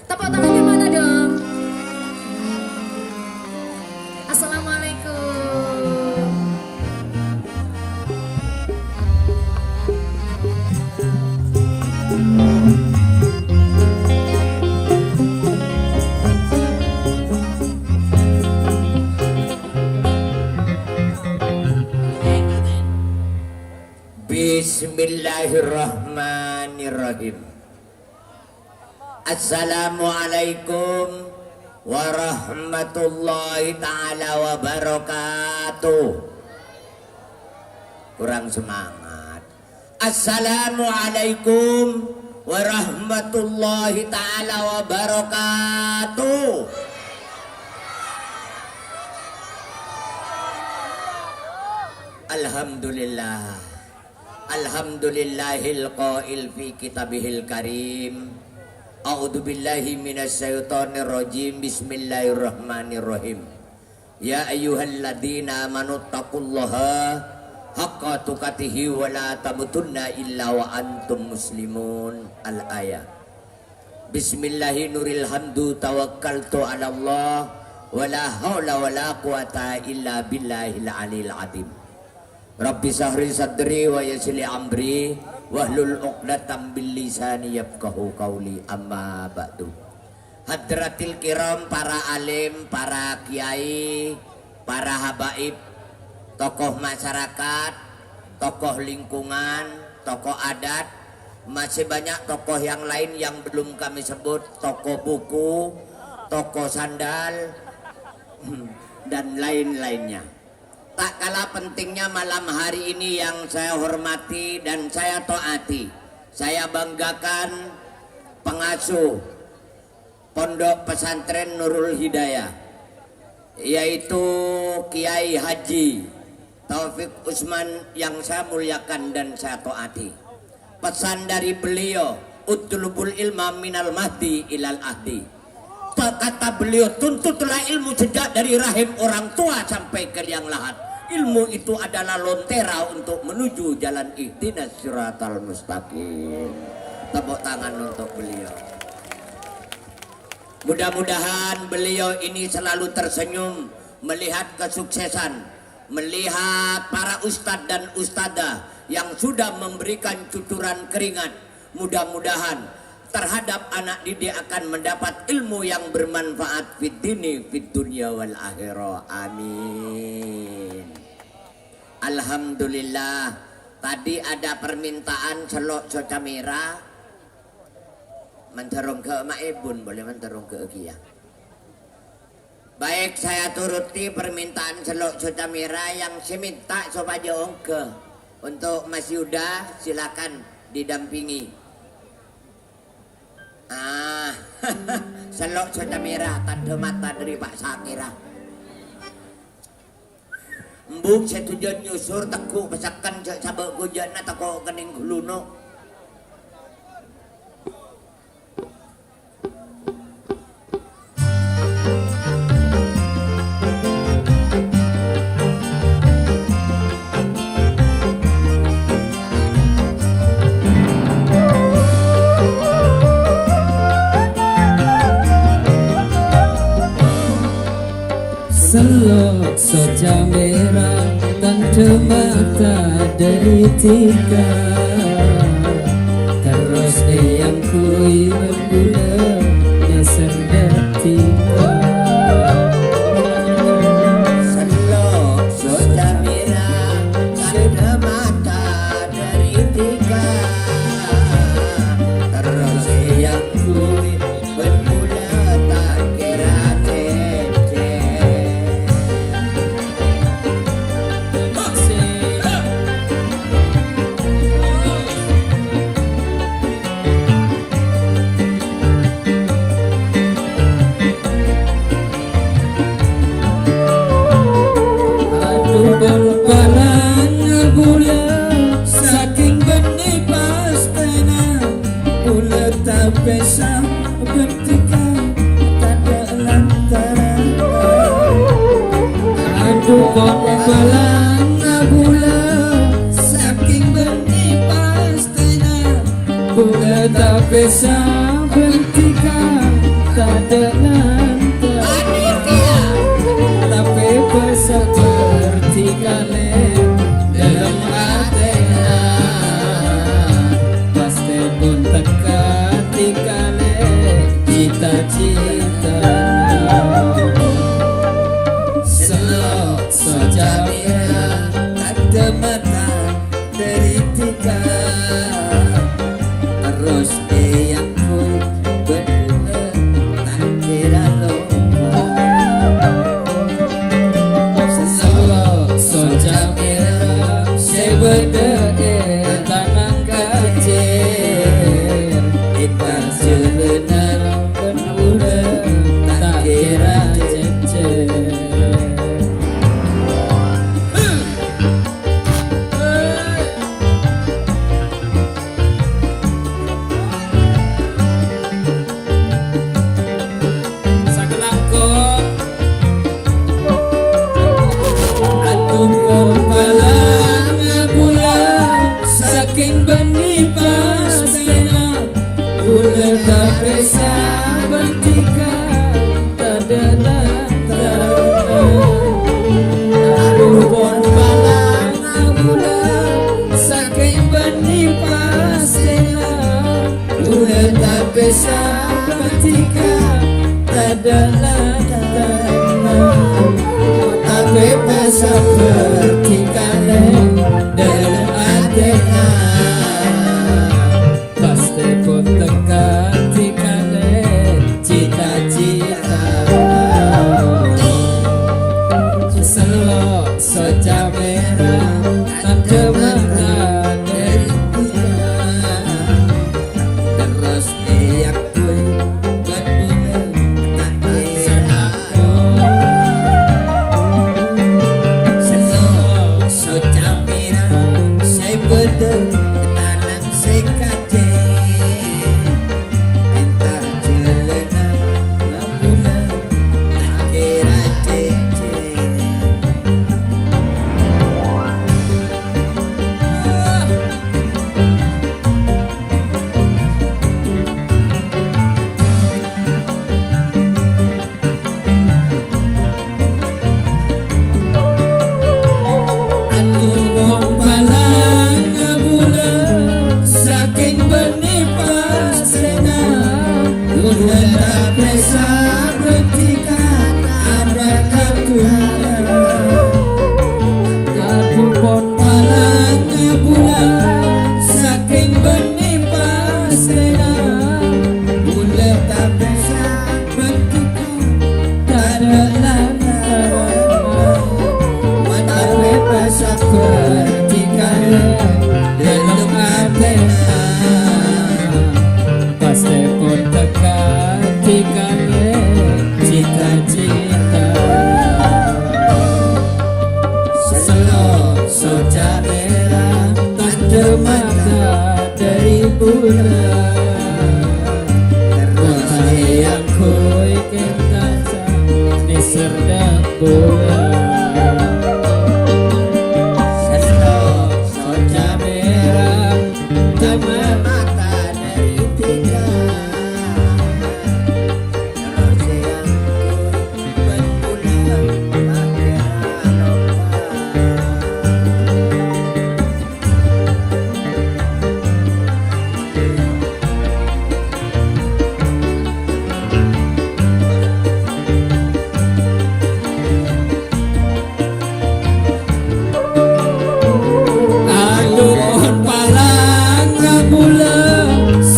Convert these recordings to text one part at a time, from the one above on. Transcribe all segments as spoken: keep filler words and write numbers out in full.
Tepuk tangannya mana dong? Assalamualaikum. Bismillahirrahmanirrahim. Assalamualaikum warahmatullahi ta'ala wabarakatuh. Kurang semangat. Assalamualaikum warahmatullahi ta'ala wabarakatuh. Alhamdulillah. Alhamdulillahil qail fi kitabihil karim. A'udzu billahi minasy syaithanir rajim. Bismillahirrahmanirrahim. Ya ayyuhalladzina amanu taqullaha haqqa tuqatihi wa la tamutunna illa wa antum muslimun. Al-ayah. Bismillahi nuril hamdu tawakkaltu 'alallah, wa la haula wa la quwata illa billahil aliyil azim. Rabbi sahri sadri wa yassirli amri, wahlul 'uqdatam bil lisani yafqahu qauli, amma ba'du. Hadratil kiram, para alim, para kiai, para habaib, tokoh masyarakat, tokoh lingkungan, tokoh adat, masih banyak tokoh yang lain yang belum kami sebut, toko buku, toko sandal, dan lain-lainnya. Tak kalah pentingnya malam hari ini yang saya hormati dan saya taati, saya banggakan pengasuh Pondok Pesantren Nurul Hidayah, yaitu Kiai Haji Taufik Usman yang saya muliakan dan saya taati. Pesan dari beliau, "Utlubul ilma minal mahdi ilal ahdi." Kata beliau, "Tuntutlah ilmu sejak dari rahim orang tua sampai ke liang lahat. Ilmu itu adalah lontera untuk menuju jalan ihdinas siratal mustaqim." Tepuk tangan untuk beliau. Mudah-mudahan beliau ini selalu tersenyum melihat kesuksesan, melihat para ustadz dan ustadzah yang sudah memberikan cucuran keringat. Mudah-mudahan terhadap anak didik akan mendapat ilmu yang bermanfaat fid dini, fid dunya wal akhirah. Amin. Alhamdulillah. Tadi ada permintaan selok soca mera. Mandhâr ongghâ ma' èbun, boleh mandhâr ongghâ kèya. Baik, saya turuti permintaan selok soca mera yang sè minta sopajâ ongghâ. Untuk Mas Yuda, silakan didampingi. Ah, selok soca mera, tandhâ mata dâri Pak Sakira. Embu' sè dujân nyusur, tegghu' pèssèken, jhâ' sabâ' ghujâna, tako' kennèng ghâlunok. Selok soca mera, tandhâ mata dâri dhika. Terros èangghuy bân bulâ nyasèr dâddhi ka. Selok soca mera, tandhâ mata dâri dhika. Terros èangghuy bân bulâ ta' kèra cècè. Adu bal-balan bulâ sakèng bânnè pastèna, bulâ tapèsa bhândhika tadâ' lantaran. Adu bal-balan bulâ sakèng bânnè pastèna, bulâ tapèsa bhândhika Tapè sabhântika tadâ' lantaranna. Adhu pon palana bulâ sakèng bânnè pastèna. Bulâ tapè sabhântika tadâ' lantaranna. Tapè pasabhântika lè dâlem atèna. Pastè pon tèngka dhika lè cita-cita. Sello' soca mèra, tandhâ mata dâri bulâ. Terros èangghuy bân bulâ, tapè sè ato. Sello' soca mèra, sè bâdâ tanang sè kacè, entar jhâlânan bulâ ta' kèra cècè. Aduh, wong palang bulâ, sakèng bânnè pastèna, bulâ tapè sabhântika abhâkal bulâ. Aduh, wong palang bulâ, sakèng bânnè pastèna, bulâ tapè sabhântika tadâ' lantaranna. Tapè pasabhântika lè dâlem atèna. Pastè pon tèngka dhika lè cita-cita. Sello' soca mèra, tandhâ mata dâri bulâ. Terros èangghuy kènta nèser dâ' bulâ. Sello' soca mèra, tandhâ mata dâri dhika. Terros èangghuy bân bulâ, ta' kèra loppa. Aduh, pon palang bulâ,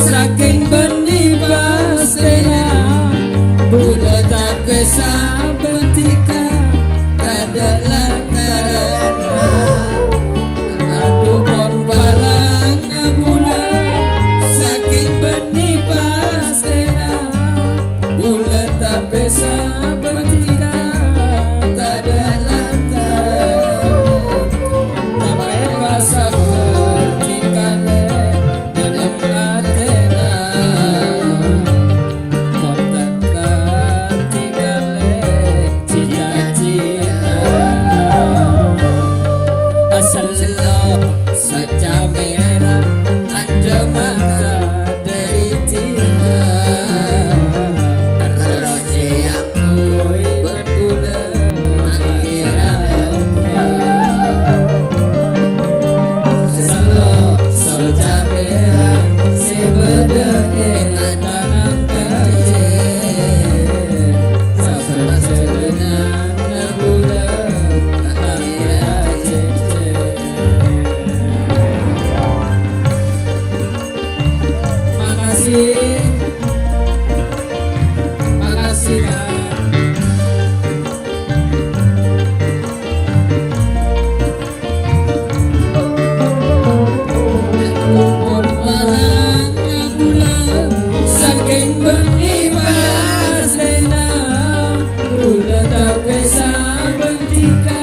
sakèng bânnè pastèna, bulâ tapè sabhântika tadâ' lantaranna. Aduh, pon palang bulâ, sakèng bânnè pastèna, bulâ tapè sabhântika tadâ' lantaranna. Tapè pasabhântika lè dâlem atèna. Pon tèngka dhika lè cita-cita. Sello' soca mèra, tandhâ mata dâri dhika. Terros èangghuy bân bulâ, ta' kèra loppa. Sello' soca mèra sè bâdâ è atèna. Makasih. Makasih, Pak. Sakèng bânnè pastèna, bulâ tapè sabhântika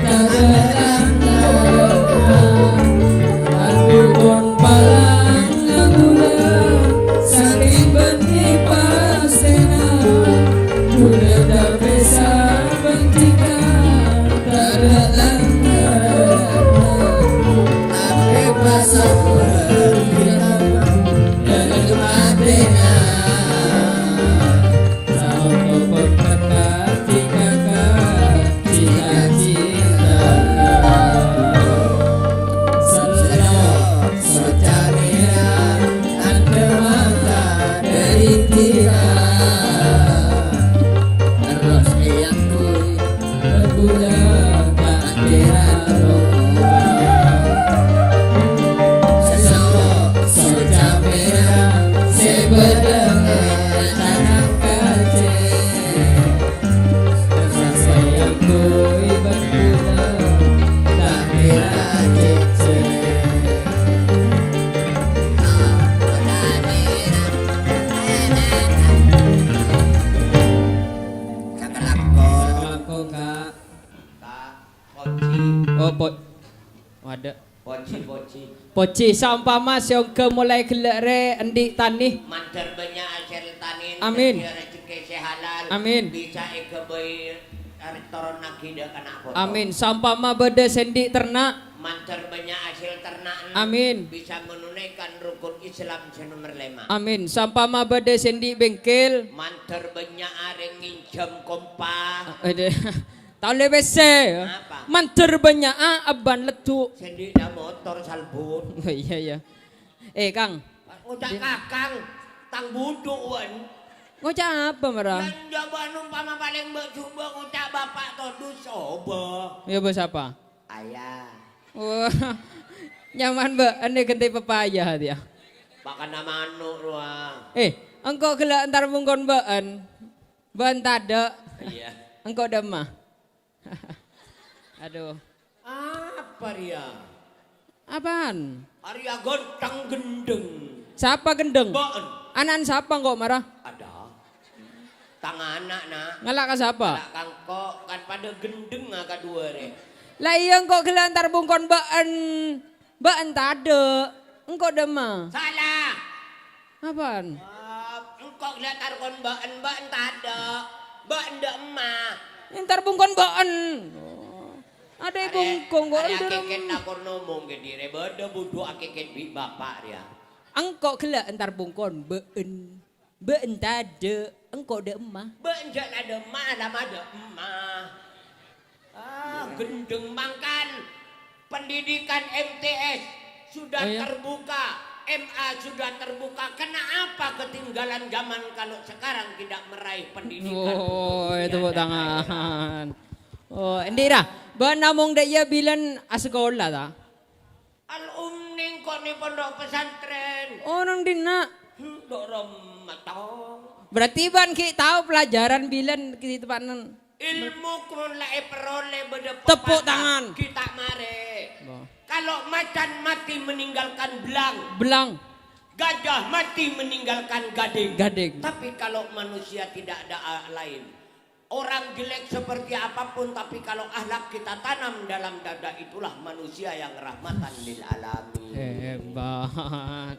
tadâ' lantaranna. Aduh, pon palang bulâ, sakèng bânnè pastèna, bulâ tapè sabhântika tadâ' lantaranna. Tapè pasabhântika dâlem atèna. Poji, poji. Poji, saompama sè ongghâ molaè ghellâ' rè, endi' tanè? Mandhâr bânnya' hasil tanè, Amin. Dhâddhiyâ rejhekkè sè halal, Amin. Bisa èghâbây, eh, toronnaghi dâ' kana' poto. Amin. Saompama bâdâ sè endi' terna'? Mandhâr bânnya' hasil terna'en, Amin. Bisa menunaikan rukun Islam sè nomer lèma'. Amin. Saompama bâdâ sè endi' bengkel? Mandhâr bânnya' arè nginjhâm kompa. Ah, adâ. Ta' ollè pèssè. Apa? Mandhâr bânnya' abân leddhu'. Sè endi' dâ' motor salbut. Oh, iyâ, iyâ. Eh, Kang. Ngoca' kakang, tang budhu', wen. Ngoca' apa, mara? Yân jhâ' bâ'na umpama palèng bâ' jhubâ' ngoca' bapa' todus, obâ. Iyâ, bâ' sapa? Ayah. Wah, nyaman bâ'en èghântè pepaya, tèya. Pakanna mano', rowa. Eh, engko' ghellâ' entar bungkon bâ'en. Bâ'en tadâ'. Iyâ. Engko' dâ' emma. Adhu. Apa rèya? Apaan? Arèya ghânteng ghendheng. Sapa ghendheng? Bâ'en. Ana'na sapa engko' mara? Adâ. Tang ana', Na'. Ngala' ka sapa? Ngala' ka engko', kan padâ ghendhengnga kaduwâ rè. La iyâ, engko' ghellâ' entar bungkon bâ'en. Bâ'en tadâ'. Engko' dâ' emma. Sala. Apaan? Ah, engko' ghellâ' entar kon bâ'en, bâ'en tadâ'. Bâ'en dâ' emma. Entar bungkon bâ'en. Oh. Adâ' Arè, bungkon kok arè dâ' akèkèt emma. Takon ngomong ghi' dhirè, bâdâ budhu akèkèt bi' bapa' rèya. Engko' ghellâ' entar bungkon bâ'en. Bâ'en tadâ', engko' dâ' emma. Bâ'en jhâ' la dâ' emma, la ma dâ' emma. Ah, ghendheng mangkèn. Pendidikan M T S sudah Oh, iya? terbuka, M A sudah terbuka. Kenapa ketinggalan zaman kalau sekarang tidak meraih pendidikan untuk Oh, dunia tepuk dan akhirat? tangan. Oh, endi' ra? Bâ'en namong dâ' iyâ bilân asakola, ta? Alumni engko' neng pondok pesantren. Oh, neng dinna'? Hmm, dâ' remma tong. Berarti bâ'en ghi' tao pelajaran bilân ghi' teppa'na. Ilmu mon la èparolè bâdâ Tepuk pepatah, tangan. Kita marè. Bo. Kalau macan mati meninggalkan belang. Belang. Gajah mati meninggalkan gading. Gading. Tapi kalau manusia tidak ada a-, lain. Orang jelek seperti apapun, tapi kalau akhlak kita tanam dalam dada, itulah manusia yang rahmatan lil alamin. Hebat.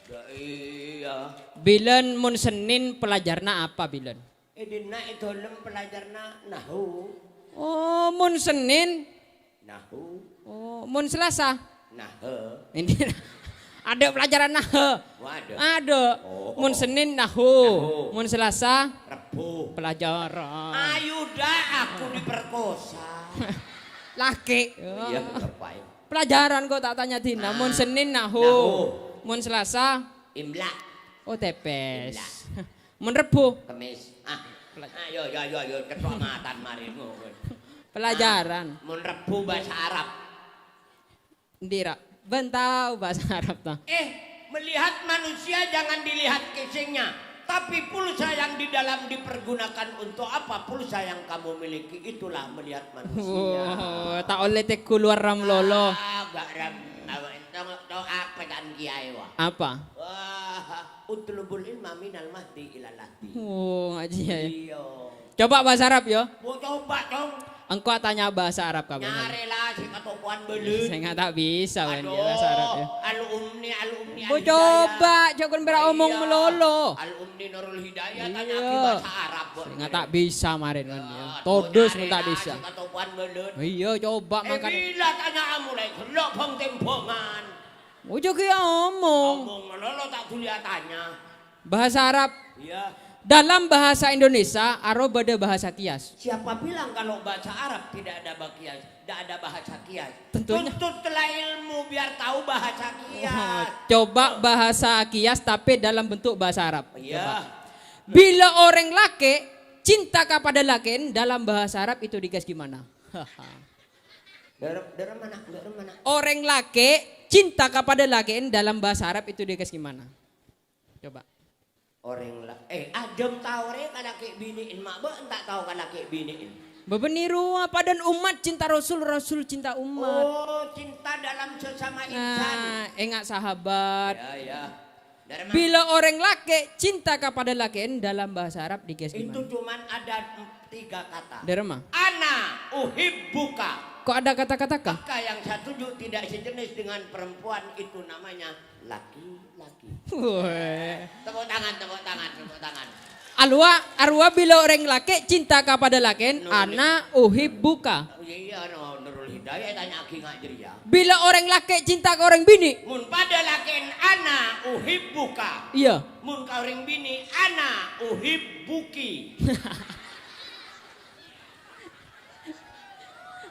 Ya, iya. Bilân mon Senin pelajarna apa, bilân? Eh, dinna' è dhâlem pelajarna nahu. Oh, mon Senin Nahu. Oh, mon Selasa? Nahe. Ini ada pelajaran nahe. Waduh. Ada. Oh. Mon Senin nahu. Nahu. Mon Selasa? Rebu. Pelajaran. Ayo dah, aku diperkosa. Laki. Iya, ngapain? Pelajaran kok tak tanya Dina. Mon Ah. Senin nahu. Nahu. Mon Selasa? Imla. Oh, tepes. Imla. Mon Rebu? Kemis. Ah. Pelajaran. Ayo, ayo, ayo, ayo, cethok matan maring ngono. Pelajaran. Ah, mon Rebu bahasa Arab. Endi, Ra? Bân tao bahasa Arab, ta? Eh, melihat manusia jangan dilihat casingnya, tapi pulsa yang di dalam dipergunakan untuk apa? Pulsa yang kamu miliki itulah melihat manusia. Wah, ta' ollè teggu luar ram lolo. Ah, gak ram. Tau, tau, tau apa kan kiai, wah? Apa? Wah, utlubul ilma minal mahdi ilal lahdi. Oh, ngaji ya. Iya. Coba bahasa Arab, ya. Mau coba, Cong. Engko' atanya bahasa Arab ka bân. Nyarè la sè katopowan bâlât. Sè nga' ta' bisa, bân, ya, bahasa Arab, ya. Aduh, alumni, alumni Bu, Al-Hidayah. Coba, jhâ' kon bârâ' Oh, omong iya. Malolo. Alumni Nurul Hidayah, tanya Iya. Bahasa Arab, Bu. Sè nga' ta' bisa, marèn, bân, ya. Ah, todus nyarè mon ta' la bisa. Sè katopowan bâlât. Iya, coba Eh, makan. Bila tanya mulai, gelok bong-tembongan. Ojo ki omong. Omong malolo ta' dhuli atanya. Bahasa Arab. Iya. Dalam bahasa Indonesia, aro bâdâ bahasa kias. Siapa bilang kalau bahasa Arab tidak ada ba-, kias, tidak ada bahasa kias? Tentunya. Tuntutlah ilmu biar tahu bahasa kias. Wah, coba bahasa kias tapi dalam bentuk bahasa Arab. Iya. Coba. Bila orang laki cinta kepada lakinya dalam bahasa Arab itu dikias gimana? Dârâ-, dârâ mana? Dârâ mana? Orang laki cinta kepada lakinya dalam bahasa Arab itu dikias gimana? Coba. Orèng la-, eh, ajâm tao rè ka lakè' binè'en, ma' bâ'en ta' tao ka lakè' binè'en. Bâbâ nèro, padâna ommat cinta Rasul, Rasul cinta ommat. Oh, cinta dalam sesama insan. Nah, enga' sahabat. Ya, ya. Dârâ ma-, Bila orang laki cinta kepada lakinya dalam bahasa Arab dikias Itu gimana? Cuman ada tiga kata. Dârâ ma? Ana uhibbuka. Kok ada kata-kata kah? Maka yang saya tunjuk tidak sejenis dengan perempuan itu namanya laki-laki. Weh. Tepuk tangan, tepuk tangan, tepuk tangan. Alwa, arwa bilâ orèng lakè' cinta kapadâ lakèn, Nurul. Ana uhibbuka. Iyâ, no, Nurul Hidayah tanya'aghi nga' jârèya. Bilâ orèng lakè' cinta ka orèng binè'. Mon padâ lakèn, ana uhibbuka. Iyâ. Mon ka orèng binè', ana uhibbuki.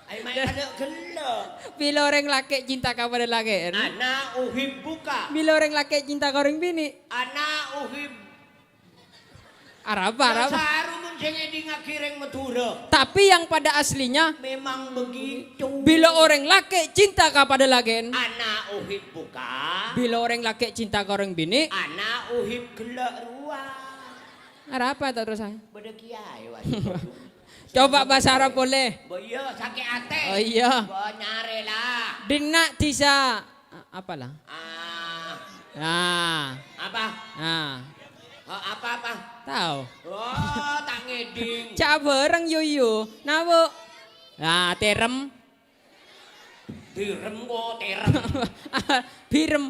Ai, mai Dah. Padâ ghellâ'. Bilâ orèng lakè' cinta kapadâ lakèn. Ana uhibbuka. Bilâ orèng lakè' cinta ka orèng binè'. Ana uhib- Arapa, arapa? Saru mon sè ngèdingngaghi rèng Madhurâ. Tapi yang pada aslinya, Memang begitu. Bilâ orèng lakè' cinta kapadâ lakèn. Ana uhibbuka. Bilâ orèng lakè' cinta ka orèng binè'. Ana uhib ghellâ' rowa. Arapa terus, ah? Bâdâ kèyaè, wah. Coba bahasa Arab boleh. Mbok iyâ, sakè' atè. Oh, iyâ. Mbok nyarè, la. Dinna' dhisa, a-, apa, la? Ah. Ah. Apa? Ah. Oh, apa, apa? Tao. Oh, ta' ngèding. Ca' bhâreng, Yuyu. Napa? Ah, terem. Direm kok, terem. Birem.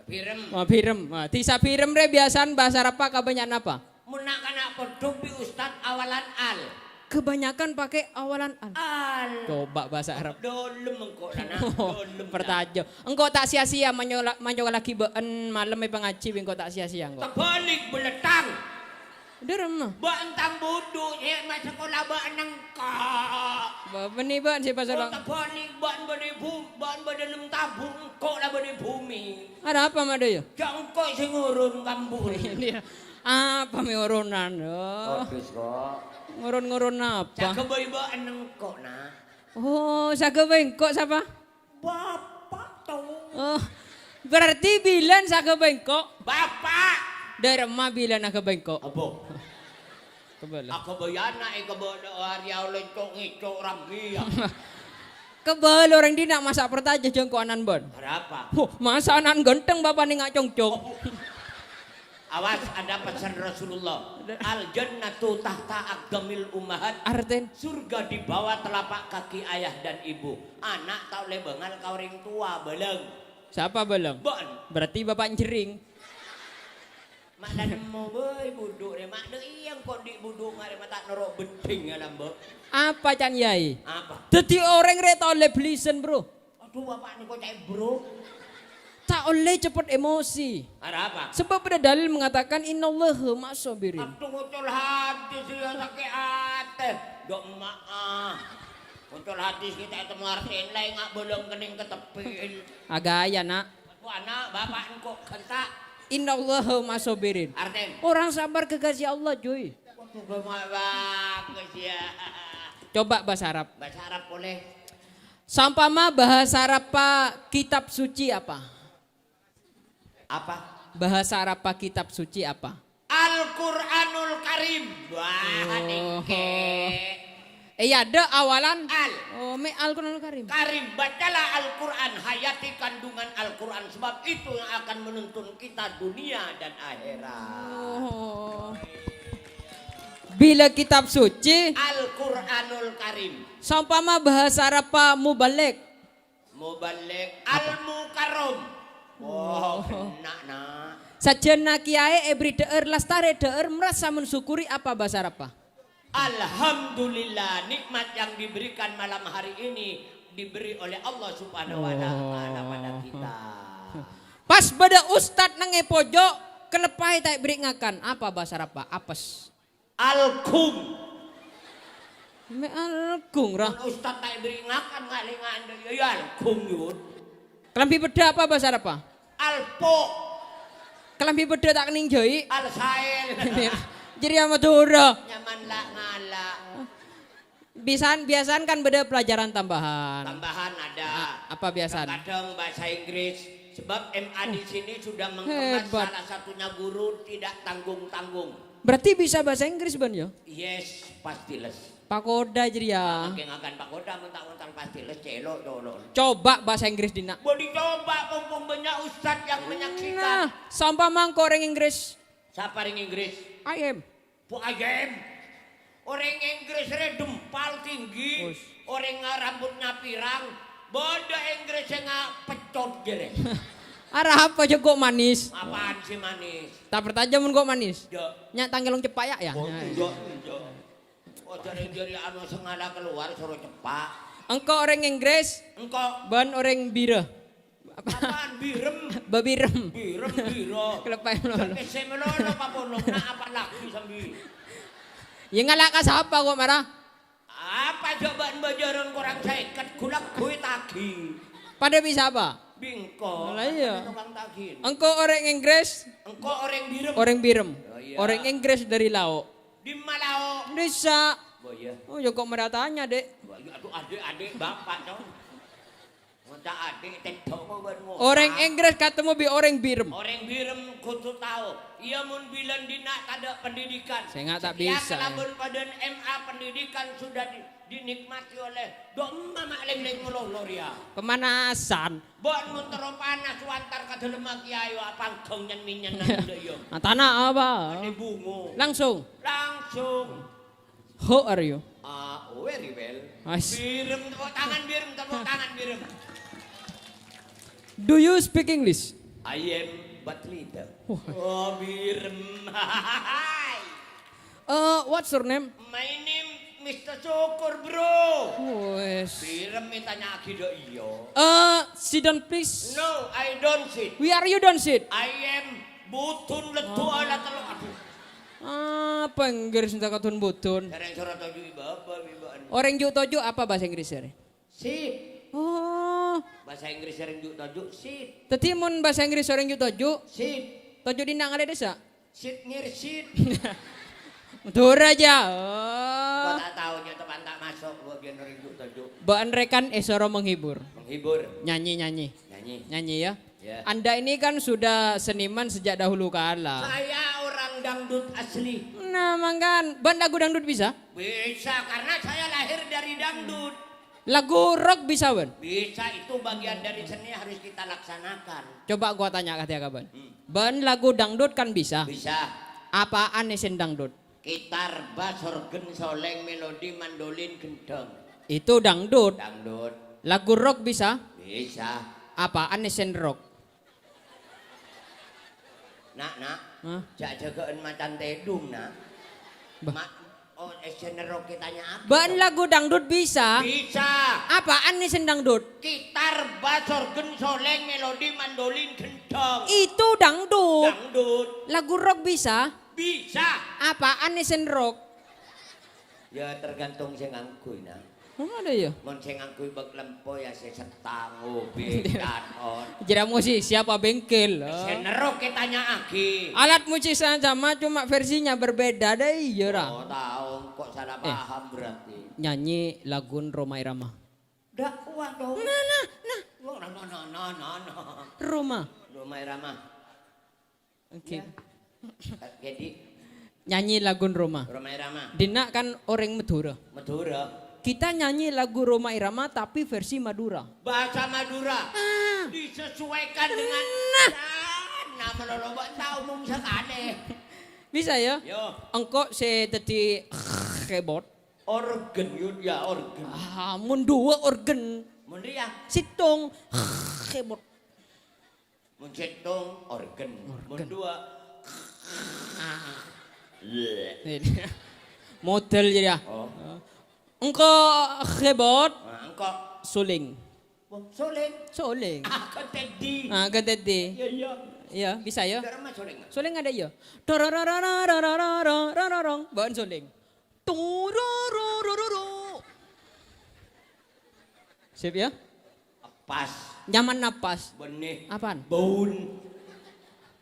Birem. Wah, birem. Wah, dhisa Birem rè biyasana bhâsa Arab kabânnya'an apa? Mon na'-kana' pondhuk bi' ustad awalan al. Kebanyakan pakai awalan al. Al. Coba bahasa Arab. Dolem engko', Nana. Oh, dolem, pertajâ. Engko' ta' sia-sia manyola-, manyola'aghi bâ'en malem è pangajhi, bi' engko' ta' sia-sia engko'. Terbalik belettang. Dâremma. Bâ'en tang budhu, è, ma' sakola bâ'en engko'. Ba-, bânnè bâ'en sè pas Oh, orang. Terbalik, bâ'en bâdâ bu-, bâ'en bâdâ lem tabu', engko' la bâdâ bhumè. Ada apa, Mada, ya? Jhâ' engko' sè ngoron kambuh. Iya. Apa mè oronan, oh? Bagus, kok. Ngoron-ngoron apa? Saghâbây bâ'en engko', Na'. Oh, saghâbây engko' sapa? Bapak, to. Oh, berarti bilân saghâbây engko'? Bapak. Dâremma bilân aghâbây engko'? Apa? Kebal. Aku bayana e kebal hari awal cok ngecok rami ya. Kebal orang dina masa pertajah jengko anan bân. Ada apa? Huh, masa anan ganteng bapak ni ngak congcong. Oh. Awas, ada pesan Rasulullah. Ada. Al jannatu tahta aqdamil ummahat. Arten? Surga di bawah telapak kaki ayah dan ibu. Anak tak oleh bengal ka orang tua, beleng. Siapa beleng? Bân. Berarti bapak jering. Mak la nemmo bhâi budhu rè, mak dâ' iyâ engko' andi' budhu ngarè ma' ta' noro' beddhing ya, Lambâ'. Apa, Can Yai? Apa? Dhâddhi orèng rè ta' ollè bellisen, Bro. Aduh, Bapak nèko ca'èp, Bro. Ta' ollè cepet emosi. Ada apa? Sebab ada dalil mengatakan, "Innallaha ma'as sabirin." Aduh, ngocol hadis ya, sakè' atè. Dok ma'a. Ngocol hadis kita itu ngartèn laèn nga' bâlâng kenning ka teppèl. Agaya, Nak. Wah, na', Bapak engko' genta'. Innallaha ma'as sabirin. Artèn? Orang sabar kekasih Allah, cuy. Waduh, ba-, bagus ya. Coba bahasa Arab. Bahasa Arab boleh. Sampama bahasa Arab pa kitab suci apa? Apa? Bahasa Arab pa kitab suci apa? Al-Qur'anul Karim. Wah, Oh. nèngkè. Eh, ya, ada awalan. Al. Oh, me Al-Qur'anul Karim. Karim, bacalah Al-Qur'an, hayati kandungan Al-Qur'an, sebab itu yang akan menuntun kita dunia dan akhirat. Oh. Bila kitab suci Al-Qur'anul Karim. Sampama bahasa Arab pa mubalek. Muballigh Apa? Al-Mukarram. Oh, Oh. kena, Nak. Sajjhâna kèyaè èberri' dhâ'âr, lastarè dhâ'âr, merasa mensyukuri apa bhâsa Arabba? Alhamdulillah, nikmat yang diberikan malam hari ini diberi oleh Allah Subhanahu wa Ta'ala pada Oh. kita. Pas bâdâ ustad neng è pojok, kaleppaè ta' èberri' ngakan. Apa bhâsa Arabba? Apes. Alghung. Me' alghung, ra. Mon ustad ta' èberri' ngakan, nga' lè-, nga' lè-, ya, ya alghung, Yud. Kalambhi beddhâ apa bhâsa Arabba? Alpo. Kalambhi beddhâ ta' kenning jhâi'. Alsael. Jârèya Madhurâ. Nyaman la' ngala'. Bisan-, biasan kan bâdâ pelajaran tambahan. Tambahan ada. A-, apa biasan? Kadang bahasa Inggris. Sebab M A di sini sudah mengemas Hebat. salah satunya guru tidak tanggung-tanggung. Berarti bisa bahasa Inggris, Bân, ya? Yes, pasti les. Pakoda jârèya. Mangkèn ngakan pakoda, mon ta' ngontang pasti les, celo', colo'. Coba bahasa Inggris, Dina. Bâdhi coba, pompong banyak ustad yang menyaksikan. Nah, sampama engko' orèng Inggris. Sapa orèng Inggris? I am. Bu ayam. Orèng Inggris rè dempal tinggi, Us. Orèng rambutnya pirang, bâdâ Inggris sè nga-, pecot jârèya. Arapa jhâ' kok manis? Apaan sih manis? Ta' parcajâ mon kok manis. Jhâ'. Nya' tangkèlong ceppa' ya, ya. Oh, enjâ', enjâ'. Oh, jârèya, jârèya anu sè ngala kalowar soro ceppa'. Engko' orèng Inggris. Engko'. Bân orèng bira. Apaan birem? Babirem. Birem, bira. Kelepaè malolo. Jhâ' pèssè malolo, paponong, na' apalagi sambi. Ya ngala' ka sapa kok mara? Apa jhâ' bâ'na bâjârân korang sèket, ghu-lagghu ètagi. Padâ bi' sapa? Bi' engko'. Lah, iyâ. Kan tokang tagi. Engko' orèng Inggris. Engko' orèng birem. Orèng birem. Oh, iyâ. Orèng Inggris dâri lao'. Dimma lao'? Dissa'. Oh, iyâ. Oh, ya kok mara tanya, Dek. Wah, iyâ, aduh, adek-adek bapak, dong. Ngoca' adek, tedhok kok bân ngoca'. Orèng Inggris katemmo bi' orèng birem. Orèng birem kodhu tao. Iyâ, mon bilân dinna' tadâ' pendidikan. Sènga' ta' Sekian bisa, ya. Kalabân padâna M A pendidikan sudah di-, dinikmati oleh do emma ma' lèng-lèng malolo rèya. Pemanasan. Bân mon terro panas, wantar ka dâlemma kèya, ayo, apangghâng nyen-mennyen nang dâ' iyâ. Atana apa? Ane bungo. Langsung. Langsung. Who are you? Ah, very well. Ais. Birem, tepuk tangan, birem, tepuk tangan, birem. Do you speak English? I am but little. Wah. Oh, birem. Uh, what's your name? My name Mister Syukur, bro. Wes. Birem, tanya'aghi dâ' iyâ. Uh, sit down, please. No, I don't sit. Where you don't sit? I am budun leddu Oh. ala tello'. Aduh. Apa Inggris minta kadun budun? Sareng soro toju' baba, bi' ba'en. Orèng ju' toju' apa bahasa Inggris jârèya? Sit. Oh. Bahasa Inggris sareng ju' toju', sit. Dâddhi mon bahasa Inggris orèng ju' toju'? Sit. Toju' dinna' ngalè dissa'? Sit ngèr sit. Madhurâ jâ. Oh. Kok ta' tao, jâ' tepan ta' maso', gua biyen orèng ju' toju'. Ba'en rè kan èsoro menghibur. Menghibur. Nyanyi, nyanyi. Nyanyi. Nyanyi, ya. Ya. Anda ini kan sudah seniman sejak dahulu kala. Saya orang dangdut asli. Nah, mangkan. Bâ'en lagu dangdut bisa? Bisa, karena saya lahir dari dangdut. Lagu rock bisa, bâ'en? Bisa, itu bagian dari seni harus kita laksanakan. Coba gua tanya ka tèya, bâ'en. Hmm. Bâ'en lagu dangdut kan bisa? Bisa. Apaan isen dangdut? Gitar, bas, organ, soleng, melodi, mandolin, gendheng. Itu dangdut. Dangdut. Lagu rock bisa? Bisa. Apaan isen rock? Nak, nak. Hah? Jhâ' jâgâ'ân macan tèdung, nak. Bah. Ma-, oh, isen rock kita nya apa? Bâ'en lagu dangdut bisa? Bisa. Apaan isen dangdut? Gitar, bas, organ, soleng, melodi, mandolin, gendheng. Itu dangdut. Dangdut. Lagu rock bisa? Bisa. Apaan isen rock? Ya, tergantung sè ngangghuy, nah. Oh, ada ya? Mon sè ngangghuy bâk lempo ya sè setang, obit, katon. Jârèya musisi apa bengkel? Oh. Sè nero kè tanya'aghi. Alat musik sama, cuma versinya berbeda, dâ' iyâ, ra? Oh, tao, kok salah Eh. paham berarti. Nyanyi lagu Rhoma Irama. Ndak kuat dong. Nah, nah, nah. Oh, nah, nah, nah, nah, nah, nah. Rhoma. Rhoma Irama. Oke. Ya. Jadi, nyanyi lagu Rhoma. Rhoma Irama. Dinna' kan orèng Madhurâ. Madhurâ. Kita nyanyi lagu Rhoma Irama tapi versi Madura. Bahasa Madura. Ah. Disesuaikan dengan Nah. Nah, malolo bâ'en ta' omong sakalè. Bisa ya? Yo. Engko' sè dâddhi keyboard. Organ, yo, ya, organ. Ah, mon duwâ' organ. Mon rèya? Sèttong. Keyboard. Mon sèttong, organ. Organ. Mon duwâ'. Model jârèya. Oh. Engko' keyboard. Nah, engko'. Suling. Wah, suling. Suling. Ah, kan tadi. Ah, kan tadi. Iya, iya. Iya, bisa ya? Cara mah suling. Suling ada ya. Dorororororororororong. Bâ'en suling. Turururururu. Sip ya? Pas. Nyaman napas. Benih. Apaan? Baun.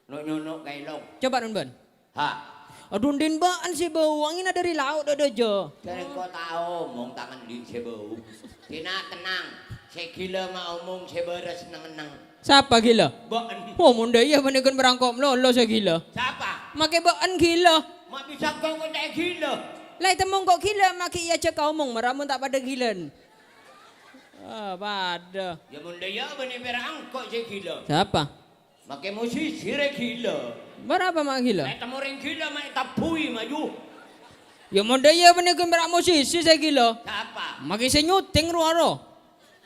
No nyono kailong. Coba nun bâ'en. Ha. Adhu, ndin bâ'en sè bâu, angènna dâri lao' dâ' dâjâ. Jârèya engko' ta' omong tangen ndi' sè bâu. Dina tenang. Sè ghilâ ma' omong sè bârâs neng-enneng. Sapa ghilâ? Bâ'en. Oh, mon dâ' iyâ panèka merangko' malolo sè ghilâ. Sapa? Makè bâ'en ghilâ. Ma' bisa engko' ngocaè ghilâ. Lah, ètemmo engko' ghilâ, ma' ghi' èajhâk ka omong, mara mon ta' padâ ghilâna. Ah, padâ. Ya, mon dâ' iyâ bânnè pèra' engko' sè ghilâ. Sapa? Makè musisi rè ghilâ. Mara apa ma' ghilâ? Lè' temmo rèng ghilâ ma' ètabbui maju. Ya, mon dâ' iyâ panèka mèra' musisi sè ghilâ. Sapa? Makè sè nyuting rowa ro.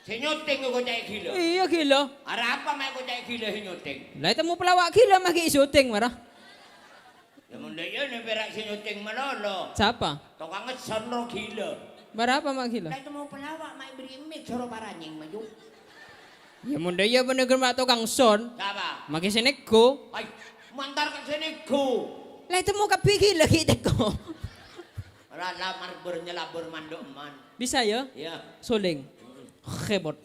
Sè nyuting kok ca'è ghilâ? Iyâ, ghilâ. Arapa ma' kok ca'è ghilâ sè nyuting? La, ètemmo pelawak ghilâ makè syuting, mara. Ya, mon dâ' iyâ nè pèra' sè nyuting malolo. Sapa? Tokang son ro ghilâ. Barapa ma' ghilâ? La, ètemmo pelawak ma' èberri' mic soro paranyèng maju. Ya, mon dâ' iyâ panèka ma' tokang son. Sapa? Makè sè neggu. Ai, mantar ka sè neggu. La, ètemmo kabbhi ghilâ ghi' teggu. La, la marbur nyelabur mandhuk man. Bisa, ya? Iya. Suling. Khebot.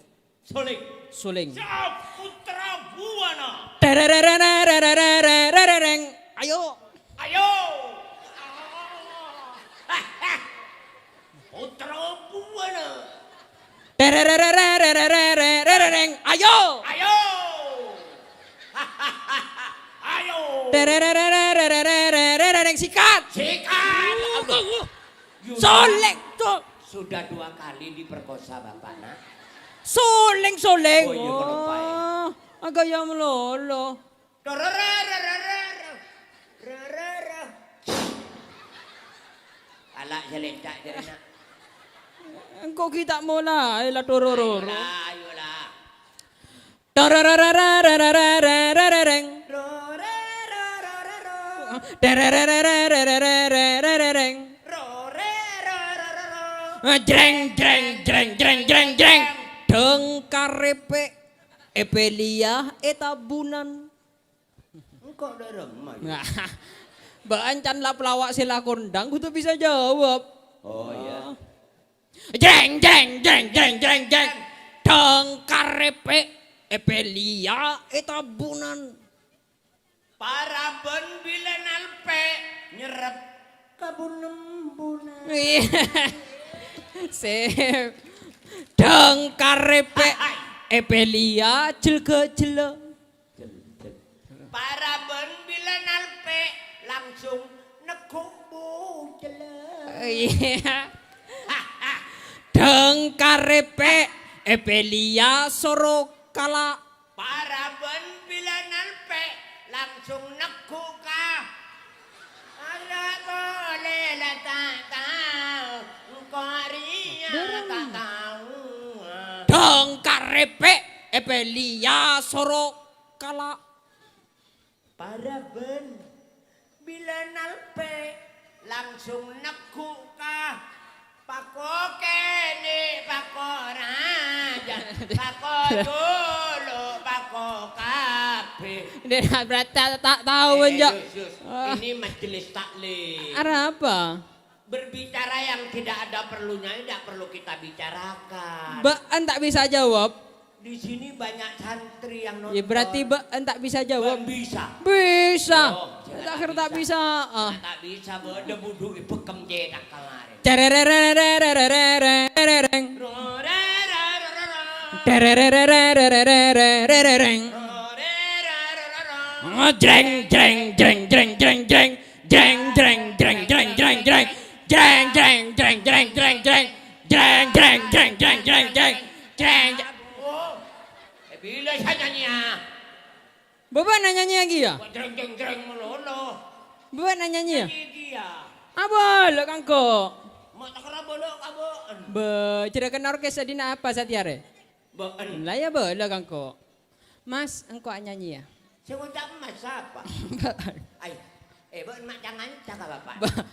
Suling. Suling. Siap, Putra Buana. Terererererererereng. Ayo. Ayo. Putra Buana. Tererererererereng. Ayo. Ayo. Ayo. Terererererereng. Sikat. Sikat. Suling. Su- Sudah dua kali diperkosa bapak, Nak. Suling, suling. Oh, iya, kalau Pak, ya. Wah, agaya malolo. Tororororororo. Rororo. Ala' sè lèncak jârèya, Nak. Engko' ghi' ta' molaè la torororo. Ayolah, ayolah. Tororororororeng. Tererererererereng. Jreng, jreng, jreng, jreng, jreng, jreng. Dhâng karepek, èpèlèya è tabunan. Engko' dâ' remma, ya? Bâ'ân can la pelawak sè la kondang, kodhu bisa jawab. Oh, iya. Jreng, jreng, jreng, jreng, jreng, jreng. Dhâng karepek, èpèlèya è tabunan. Paraban bilâ nalpè' nyerrep ka bunem-bunem. Iya. Sip. Dhâng karepek, èpèlèya jhelghâ-jhelghâ. Paraban bilâ nalpè' langsung neggu' bucella. Iya. Dhâng karepek, èpèlèya soro kala'. Paraban bilâ nalpè' langsung neggu' ka. Ala' polè la ta' tao, engko' rèya ta' tao. Dhâng karepek, èpèlèya soro kala'. Paraban bilâ nalpè' langsung neggu' ka pako kènè', pako rajâ, pako jolo', pako kabbhi. Dia berarti tak tahu, eh, eh, Cak. Yus, Yus. Ah. Ini majelis taklim. Arapa? Berbicara yang tidak ada perlunya, tidak perlu kita bicarakan. Bâ'ân ta' bisa jawab. Di sini banyak santri yang nonton. Ya, berarti bâ'ân ta' bisa jawab. Bâ'ân bisa. Bisa. Oh, ta' kèra ta' bisa. Ah. Ta' bisa, bâ'ân budhu ibekem cetak kemarin. Cerererererereng. Terererererereng. Jreng, jreng, jreng, jreng, jreng, jreng. Jreng, jreng, jreng, jreng, jreng, jreng. Jreng, jreng, jreng, jreng, jreng, jreng. Jreng, jreng, jreng, jreng, jreng, jreng. Jreng, jreng. Oh, eh, bilâ sè nyanyia? Bâbâ'na nyanyia kèya? Kok jreng, jreng, jreng malolo? Bâbâ'na nyanyia? Nyanyia kèya. Abâlâ ka engko'. Ma' ta' kèra bâlâ ka bâ'ân. Bâ, jârèya kèng orkes è dinna' apa satèya rè? Bâ'ân. La iyâ bâlâ ka engko'. Mas, engko' anyanyi, ya? Sè ngoca' Mas sapa? Bâ'ân. Ai, eh, bâ'ân ma' ca-nganca ka Bapa'? Bâ-,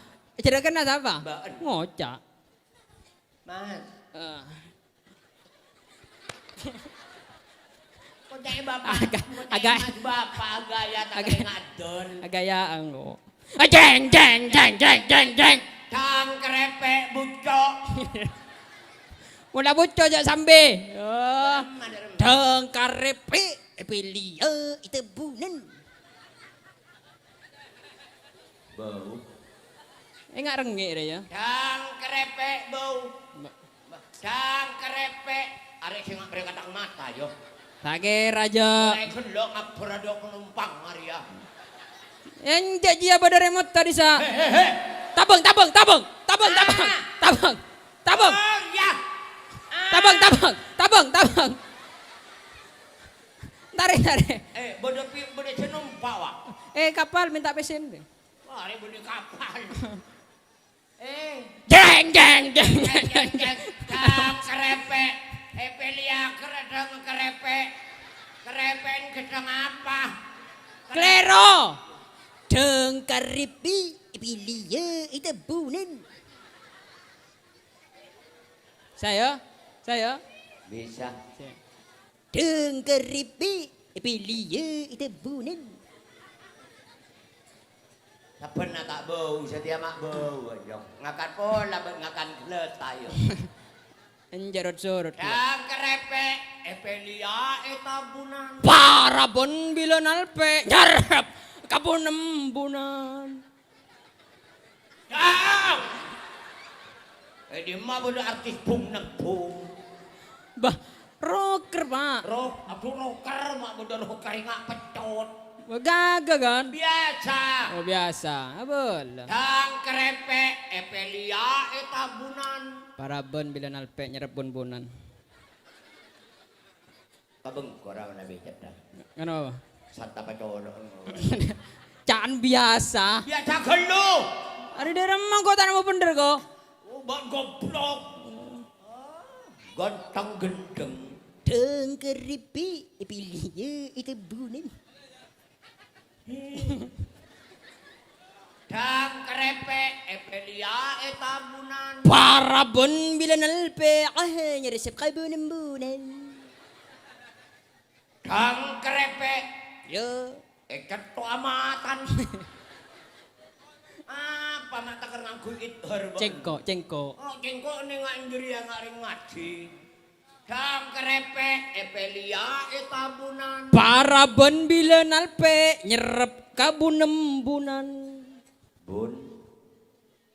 jârèya kèng sapa? Bâ'ân. Ngoca'. Mas. Eh. Koca'è Bapa', aga-, koca'è aga-, Mas Bapa', agaya ta' aga-, kèra ngadon. Agaya engko'. Jeng, jeng, jeng, jeng, jeng, jeng. Dhâng karepek bucco'. Mon la bucco' jâ' sambè. Oh. Dhâng karepek, èpèlèya è tabunan. Bau. Enga' rengngè' rè, ya. Dhâng karepek bau. Ba- Dhâng karepek, arè' sè nga' bârâ' katang mata, yo. Ta' kèra, jâ'. Mulai ghellâ' ngabbhâr adâ' penumpang, arèya. Enjâ' jiyâ bâdâ remot tadi, sa. He, he, he. Tabâng, tabâng, tabâng. Tabâng, tabâng. Ah. Tabâng. Tabâng. Oh, iya. Ah. Tabâng, tabâng. Tabâng, tabâng. Tarè', tarè'. Eh, bâdâ pi-, bâdâ sè nompa', wa. Eh, kapal mènta pèssèna. Wah, arè' bâdâ kapal. Eh. Jeng, jeng, jeng, jeng, jeng, jeng. Dang kerepek. Epelia kerdang kerepek. Kerepek gedang apa? Klero. Dang kerepek, epelia, itu bunen. Saya, saya. Bisa. Saya. Dengkeripi, epelia, itu bunen. Sabbhân ta' bâu, satèya ma' bâu, ayo. Ngakan pola, bân ngakan gelas, ayo. Enjâ' rot-sorot, ya. Dang kerepek, epelia, etabunan. Parabon bilâ nalpè', nyarep ka bun-embunan. Dang! Eh, dimma bâdâ artis bung-nembung? Bah, rocker, Pak. Rock, aduh, rocker, ma' bâdâ rocker, enga' pecot. Wah, gaga, kan? Biasa. Oh, biasa. Abâlâ. Dang kerepek, epelia, etabunan. Parabon bilâ nalpè' nyerep bun-bunan. Kabengkora nabi cedhak. Kenapa? Santa pacolok. Ca'an biasa. Biasa ghâllu. Ari dâremma kok ta' nemmo bhendher kok. Oh, bâ' goblok. Ganteng gendeng. Dengkeripi, epelia, itu bunen. Dang kerepek, epelia, etabunan. Parabon bilâ nalpè', ah, nyaresep ka bun-embunan. Dang kerepek. Ya. Eket to amatan. Apa ma' takèr ngangghuy idhar, Bang? Cengko', cengko'. Oh, cengko' nèng nga' jârèya nga' rèng ngajhi. Dang kerepek, epelia, etabunan. Parabon bilâ nalpè', nyerep ka bun-embunan. Bun.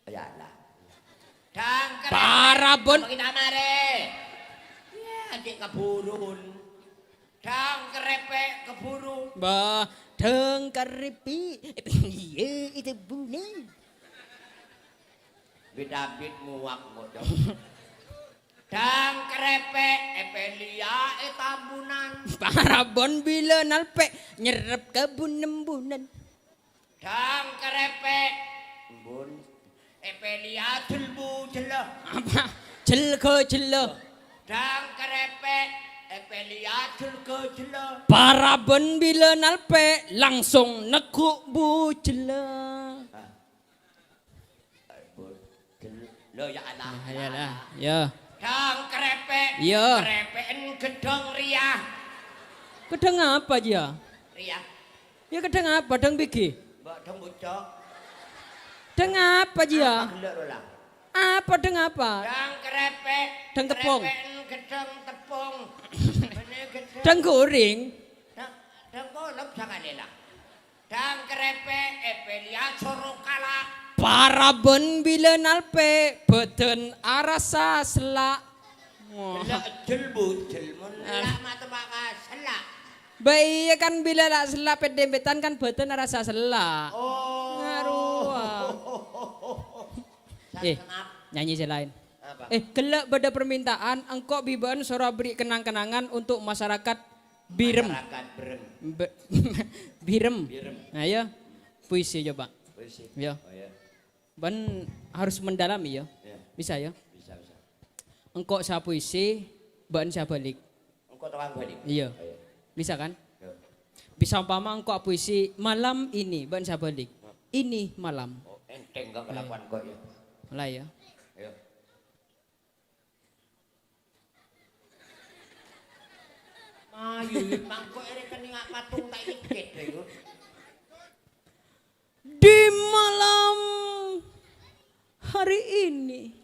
Ya Allah. Dang kerepek. Parabon. Apa kita mare? Ya, adik keburun. Dang kerepek keburu. Bah, dang kerepek. Iya, itu bunen. Bit-abit muak, ngodok. Dang kerepek, epelia, etabunan. Parabon bilâ nalpè', nyerep ka bun-embunan. Dang kerepek. Embun. Epelia jelbu jela. Apa? Jelga jela. Dang kerepek. Epelia jelga jela. Parabon bilâ nalpè', langsung neggu' bu jela. Hah? Ampun. Jel-, lo, ya Allah. Ah, ya Allah. Ya. Dang kerepek. Iya. Kerepekan gedhong riyah. Gedhong apa, Ji, ya? Riyah. Ya, gedhong apa? Dang bigi? Mbok dang pucuk. Dang apa, Ji, ya? Apa gelek, lo, lah? Apa, dang apa? Dang kerepek. Dang tepung. Kerepekan gedhong tepung. Mana gedhong? Dang goreng. Dang, dang kolop sakali, lah. Dang kerepek, epelia soro kala. Parabon bilâ nalpè', bâdân arassa sella'. Wah. Sella' jel bujel, mon Ah. la mata maka sella'. Ba iya kan bilâ la sella' pet-dempetan kan bâdân arassa sella'. Oh. Ngaruwa. Sa-, Eh, kenapa? Nyanyi sè laèn. Apa? Eh, ghellâ' bâdâ permintaan, engko' bi' bâ'ân soro aberri' kenang-kenangan untuk masyarakat Birem. Masyarakat Birem. Be-, Birem. Birem. Nah, ya. Puisi coba. Puisi. Ya. Oh, ya. Bâ'ân harus mendalami, ya. Ya. Bisa, ya? Bisa, bisa. Engko' sè apuisi, bâ'ân sè abâlik. Engko' tokang bâlik? Iya. Oh, iya. Bisa, kan? Ya. Bisa umpama engko' apuisi malam ini, bâ'ân sè abâlik. Hmm. Ini malam. Oh, enteng, enggak kelakuan kok, ya. Mulai, ya. Ya. Ayo, mangko ere keninga patung tak ikit, ayo. Di malam hari ini.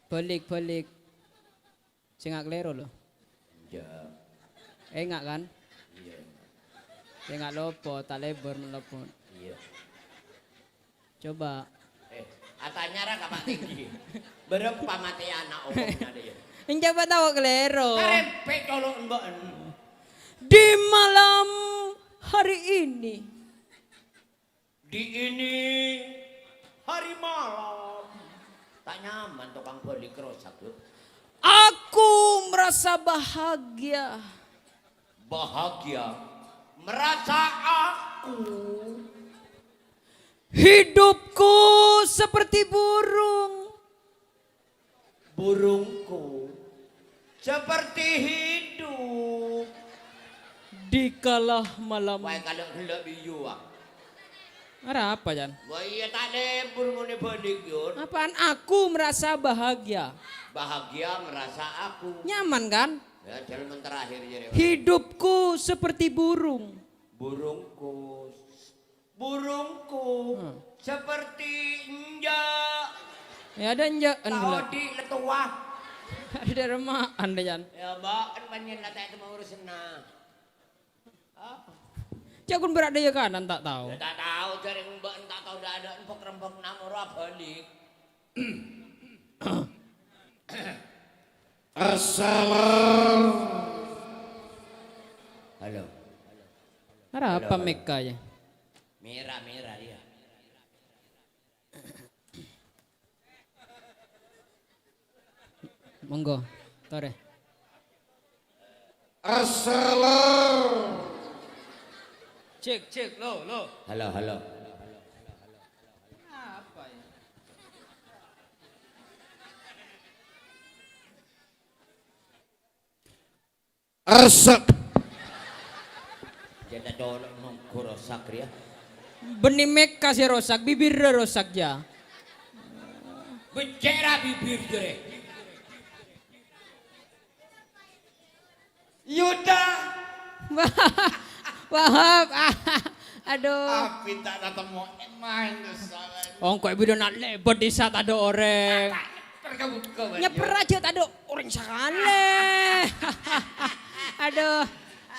Balik, balik. Sè nga' kalèro, lo. Enjâ'. Enga' kan? Iya. Sè nga' lopot, ta' lebur men lopot. Iya. Coba. Eh, atanya ra ka Pak Tinggi. Berempa mate ana' omongna dia. Enjâ' pa tao kalèro. Karempè' colo' mba'en. Di malam hari ini. Di ini hari malam. Ta' nyaman tokang bâlik rosak, Bro. Aku merasa bahagia. Bahagia. Merasa aku. Hidupku seperti burung. Burungku seperti hidup. Di kala malam. Wae, kalau gella' biyu, ah. Arapa, Jan? Wah, iya, ta' lebur mon è balik, Yun. Apaan? Aku merasa bahagia. Bahagia merasa aku. Nyaman, kan? Ya, jalan terakhir, ya, Rek. Hidupku seperti burung. Burungku. Burungku. Hmm. Seperti enja'. Ya, ada enja', kan, tao gelap. Di letuah. Ada remaan, deh, Jan. Ya, Mbak, kan panjen la ta' tao urusanna. Apa? Ca'na kun berat dia kanan, tak tahu. Ya, tak tahu, jaring Mbak, tak tahu, ndak ada empok-rempok namoro abalik. Assalam. Halo. Arapa halo, halo. Meka ya? Mera, mera dia. Monggo, tore. Assalam. Cek, cek, lo, lo. Halo, halo. Apa ya? Resep. Jâ' ta' colok nongko rosak, rèya. Bânnè mèka sè rosak, bibirra rosak, jâ. Beccèra bibir, jârèya. Yuda. Wahab. Aduh. Api ta' tatemmo, maèn dosa. Ongko' è bidhâna lèbât dissa' tadâ' orèng. Nyèper aja tadâ' orèng sakalè. Aduh.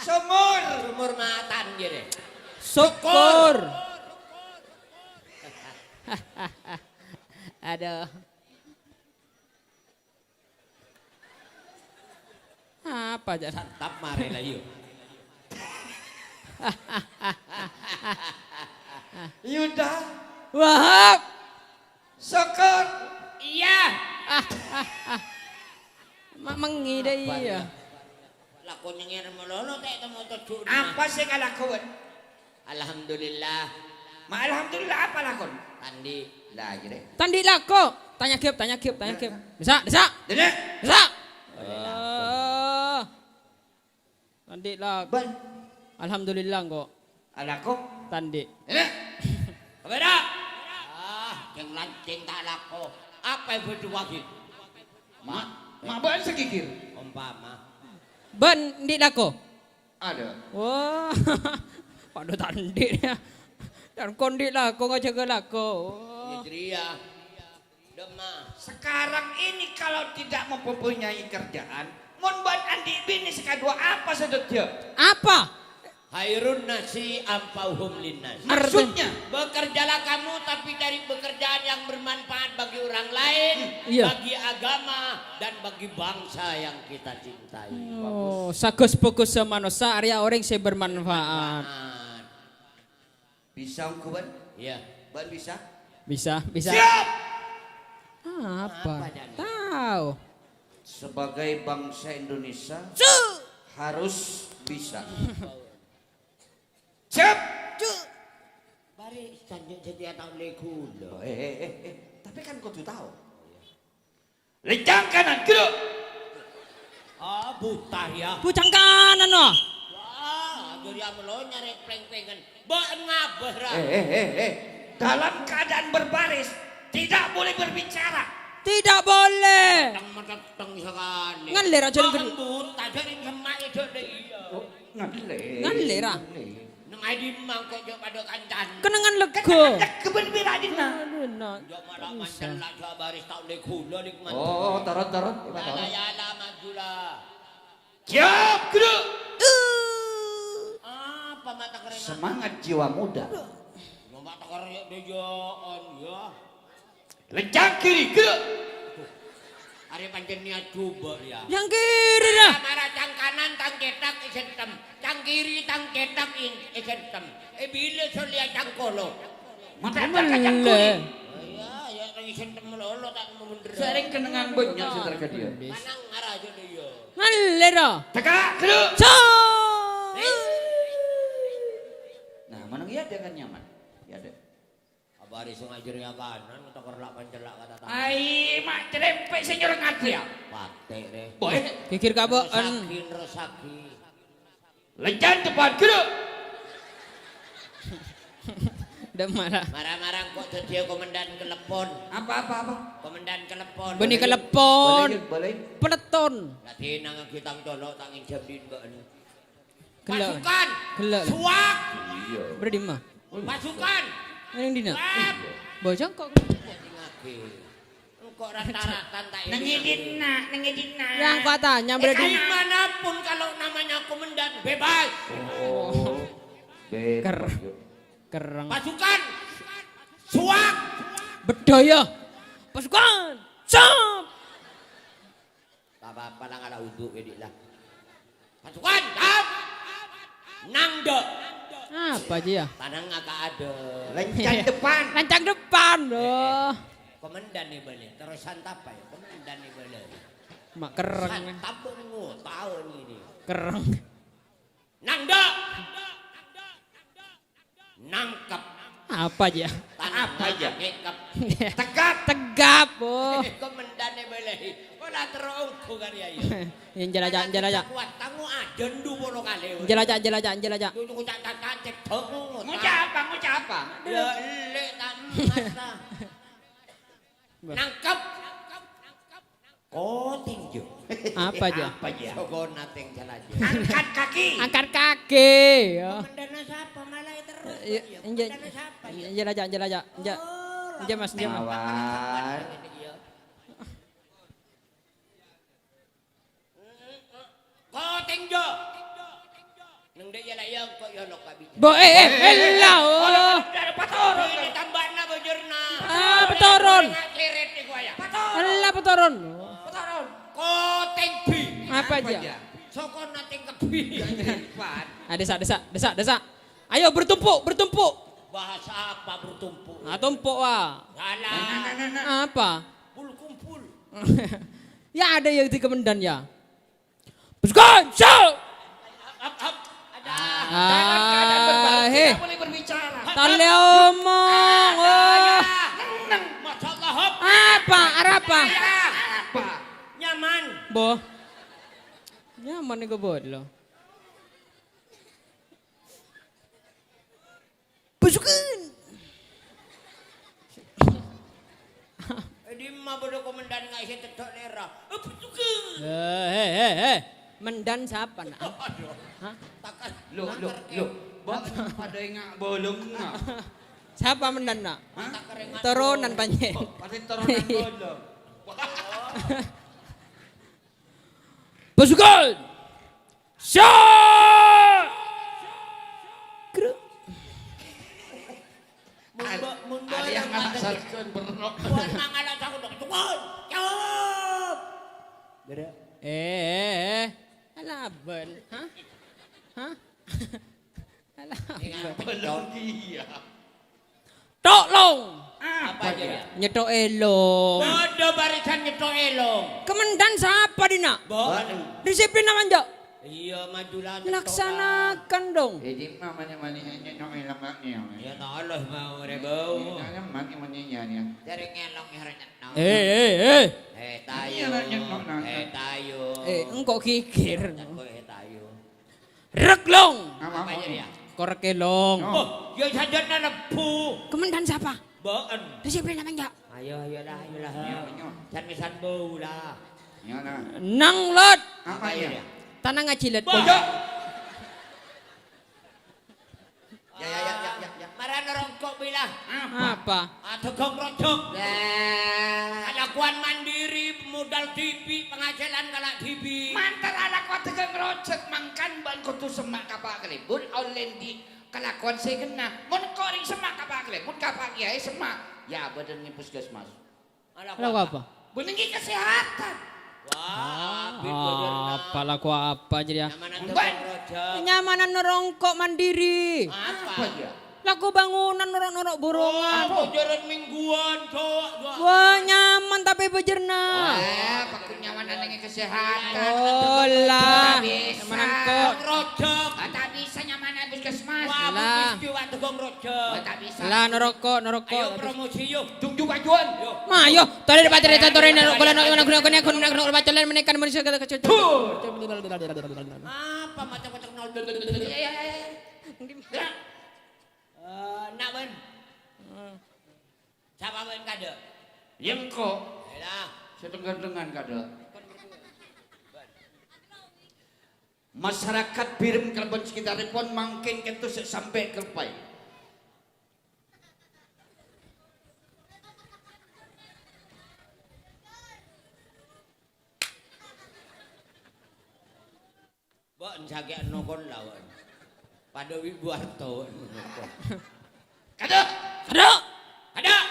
Sumur. Sumur matan, jârèya. Syukur. Aduh. Apa, Jan? Santap marè la, yu. Yuda. Wahab. Syukur. Iyâ. Ma' mengngi dâ' iyâ. Lako nyengèr malolo ta' temmo toju'. Apa sè èkalakowè? Alhamdulillah. Ma' alhamdulillah apa lakon? Tandhi'. Lah, jârèya. Tandhi' lako. Tanya gep, tanya gep, tanya gep. Dissa', dissa'. Dissa'. Dissa'. Oh. Tandhi' lako. Bân. Alhamdulillah, engko'. Alako? Tandhi'. Eh? Kabèra? Ah, cèng-lancèng ta' lako. Apa è bâdâ waghi? Ma', ma' bân sagigir. Ompama. Bân, andi' lako? Ada. Wah. Padâ tandhi', yâ. Dan kondi' lako, ngajâgâ lako. Iyâ, jârèya. Dâmma. Sekarang ini kalau tidak mempunyai kerjaan, mon bân andi' binè sè kadhuwâ apa sè dhâddhiyâ? Apa? Khairun nasi anfa'uhum linnas. Maksudnya? Bekerjalah kamu, tapi cari pekerjaan yang bermanfaat bagi orang lain, iya, bagi agama, dan bagi bangsa yang kita cintai. Oh, bagus. Saghus-bhâghussâ manossa arèya orèng sè bermanfaat. Bermanfaat. Bisa, Onggu, Bân? Iya. Bân bisa? Bisa, bisa. Siap! Apa? Apa, Jan? Tahu. Sebagai bangsa Indonesia, harus bisa. Siap! Bâri' sanjâ jâdiyâ tao lè ghulâ. Oh, eh, eh, eh, eh. Tapi kan kudu tahu. Lencang kanan, gerak. Ah, buta, ya. Bujang kanan, no. Wah, jârèya mèlo nyarè plèng-plèngan. Bâ'na ngabâs, ra. Eh, eh, eh, eh. Dalam keadaan berbaris, tidak boleh berbicara. Tidak boleh. Teng-metetteng sakalè. Ngallè, ra, jârèya. Bâ'na buta, jârèya nyemma' è dâ' iyâ. Oh, ngallè. Ngallè, ra. Ngallè. Neng è dimma engko' jâ' padâ kancana. Kenangan lega. Kenangan lega bân pèra' dinna. Aduh, enak. Jâ' mara mancèn la jâ' baris tao lè ghulâ, Lik, man. Oh, tarot, tarot. Yala, yala, maju la. Siap, gerak. Apa mata kerena? Semangat jiwa muda. Cuma mata kerena, ya, ya, ya. Lencang kiri, gerak. Arè pancèn niat jhubâ', ya. Yang kiri, lah. Mara, mara, cang kanan, tang cèthak, è sèntem. Cang kiri, tang cèthak, in-, è sèntem. È bilâ solèya cang kolo. Mata mele. Iya, ya, tang è sèntem lolo, tak mau bener. Sering kenangan banyak sih terjadi, ya. Manang ngara aja deh, ya. Ngalir, oh. Tegak, gerak. Cok. Nah, manang iya, dia kan nyaman. Iya, deh. Apa Ari sungai Jeriakanan, tokor la pancellak kata tamu. Ai, ma' cerempet sè nyoro ngajhi, ya? Patek, re. Boy. Gigir kabo'en. Nerosagi, nerosagi. Lencan depan, guru. Ndak marah. Marah-marah kok dhâddhiyâ komandan kelepon. Apa, apa, apa? Komandan kelepon. Bânnè kelepon. Boleh, boleh. Peleton. Lah, dinangagi tang colok, tang enjam din, Mbak, anu. Gellâ'. Pasukan. Gellâ'. Suak. Iya. Bâdâ dimma? Pasukan. Neng dinna? Suak. Bojong kok. Engko' rata-rata ta' ini. Neng dinna, neng dinna. Yang kata, nyamber di. Dimanapun kalau namanya komandan bebas. Oh, bebas. Ker-, kerreng. Pasukan. Suak. Bedhaya. Pasukan. Siap. Ta' apa-apa la, ngala' udhu' kèdhi' la. Pasukan, siap! Nangdhâ'. Apa aja ya? Tanang ngaka' adâ'. Lancang depan. Lancang depan, loh. Komandan è bâlâi, terros santap aja. Komandan è bâlâi. Ma' kerreng. Santap bengong, tahu ini. Kerreng. Nangdhâ'. Nangkep. Apa aja? Apa aja? Ngekep. Tegap. Tegap, oh. Komandan è bâlâi. Kok la terro ongghu karya, ya? Ya, jelajah, jelajah. Kuat, kamu aja ndu polo kali. Jelajah, jelajah, jelajah. Cucu kucak-cacak, cek dong. Ngucap apa? Ngucap apa? Ya, elek, tak masa. Nangkep. Koting, Jo. Apa, Jo? Apa, Jo? Soko nateng jelajah. Angkat kaki. Angkat kaki, ya. Komandannya siapa? Malah terus, iya, ya. Enje-, komandannya siapa, ya? Enje, Raja, enje, Raja. Enje. Oh, enje, Mas, enje, Mas. Mawar. Iya. Koting, Jo. Neng dek ya la ya, engko' ya lo' ka bijak. Bo, eh, eh, ella, oh. Patoron. Ini tambahna bujurna. Ah, patoron. Ceret di gua ya. Patoron. Ella patoron. Patoron. Koting bi. Apa aja? Soko nating kebi. Ah, desa, desa, desa, desa. Ayo bertumpuk, bertumpuk. Bahasa apa bertumpuk? Ah, tumpuk, wah. Salah. Nah, nah, nah, nah. Apa? Kumpul-kumpul. Ya ada yang di kemendan ya. Pasukan, siap! Ap, ap, ada. Ah, dalam keadaan berbalik, he. Tidak boleh berbicara. Tali omong, ada, oh. Ya. Neng, neng. Masya Allah, hop. Apa? Arapa? Ya. Apa? Nyaman. Boh. Nyaman iku, Bot, lo. Pasukan! Eh, dimma bâdâ komandan ngaè sè tedhâ' lèra? Eh, pasukan! Eh, eh, eh, eh. Mendan sapa, nak? Aduh. Hah? Takar, lo, lo, takar, lo. Eh. Bâ, padâ enga' bolong, enga'. Sapa mendan, nak? Hah? Takar enga' bolong. Toronan panjen. Oh, pasti toronan bolong. Pasukan! Siap! Gru. Mun ba-, mun ada yang bârâ' ngala' mati. Sarjun berno. Bukan mangala' takut, takut. Cukup! Cukup! Gru. Eh, eh, eh. Alaban. Hah? Hah? Alah. Belum dia. Tok, Long. Apa dia? Nyetok elong. Padâ barisan nyetok elong. Kemendan sapa, Dina? Bo. Disiplin apa, Njok? Iya, maju lah, nyetok lah. Laksanakan dong. Eh, di mana, mana, nyetok elong, Mak, nih, ya? Ya, Allah, mau, re, bau. Ini mana, mana, mana, ya, ya. Dari ngelong, ya, re, nyetok. Eh, eh, eh. Eh, tayo. Iya, lah, nyetok, nah. Eh, tayo. Eh, engko' gigir. Engko', eh, tayo. Rek, Long. Apa, apa, apa, ya? Korek elong. Oh. Oh, ya sajana lebu. Kemendan sapa? Bâ'en. Disiplin apa enggak? Ayo, ayolah, ayolah. Iya, iya. San-, san bau lah. Iya, lah. Nang, Lot. Apa, apa, ya? Tanang ngaji, Lot. Bojok. Ya, ya, ya, ya, ya, ya. Mara nerongko' bilah. Apa? Adhâghâng rojhâk. Lah. Kalakowan mandiri, modal dhibi', penghasilan kala' dhibi'. Mantar alako adhâghâng rojhâk, mangkana bâ'en kodhu semma' ka Pa' Kalèbun, ollè andi' kalakowan sè ghenna. Mon engko' rèng semma' ka Pa' Kalèbun, ka Pa' Kèyaè semma'. Ya, bâdâ neng puskesmas. Alako apa? Bânnè kesehatan. Wah, ah, apa, lako apa jârèya? Nyamanan Mbak. Tukang rojhâk. Nyamanan nerongko' mandiri. Apa? Apa, ya? Lako bangunan noro'-noro' borongan. Oh, bojoran mingguan, Cok. Wah, nyaman tapè bâjârna. Wah, pakai nyamanan dengan kesehatan. Oh, lah. Bisa. Nyamanan kok. Rojhâk. Ah, tak bisa nyamanan puskesmas. Wah, lah. Mesti wa tegong roja. Oh, tak bisa. Lah, neraka, neraka. Ayo promosi, yo. Jung, jung, ajuan. Yo. Ma, yo. Tadi dapat cerita tore neraka, lah, no, no, no, no, no, no, no, pacaran menekan manusia kata kecil. Tuh. Apa macam-macam nol? Iya, iya, iya. Ya. Eh, nak, Wan. Sapa bân kadâ'? Yengko. Yalah. Setengah dengan kadâ'. Masyarakat Biren kalabân sekitaripun mangkèn kento sè sampè' kaloppaè. Bâ'na sakè'an nokon lawan. Padâ wi' Buarto. Kadâ'! Kadâ'! Kadâ'!